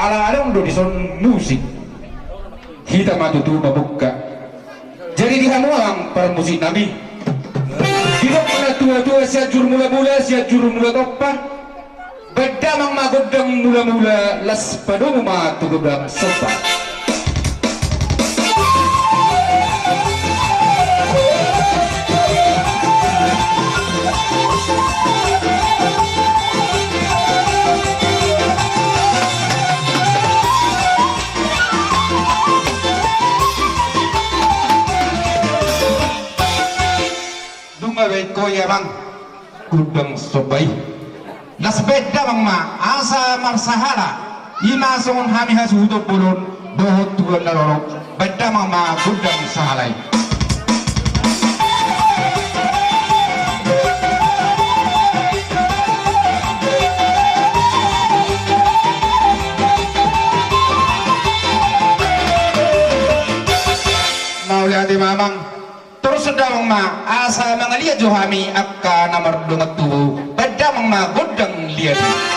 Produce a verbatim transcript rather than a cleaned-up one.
Ala adong do dison musik, hita ma tutu mamungka. Jadi di hamu amang parmusik nami, didok na tua-tua, Sianjur Mula-mula, Sianjur Mula Tompa. Baen damang ma gondang mula-mula, laos padomu ma tu gondang somba. Dung baen ho i amang gondang somba i, laos baen damang ma asa marsahala. I ma songon hami hasuhuton bolon dohot tubuan na lolo. Baen damang ma gondang sahala i. Mauliate ma amang. Torus damang ma asa mangaliat jo hami angka na mardongan tubu. Baen damang ma gondang liat i.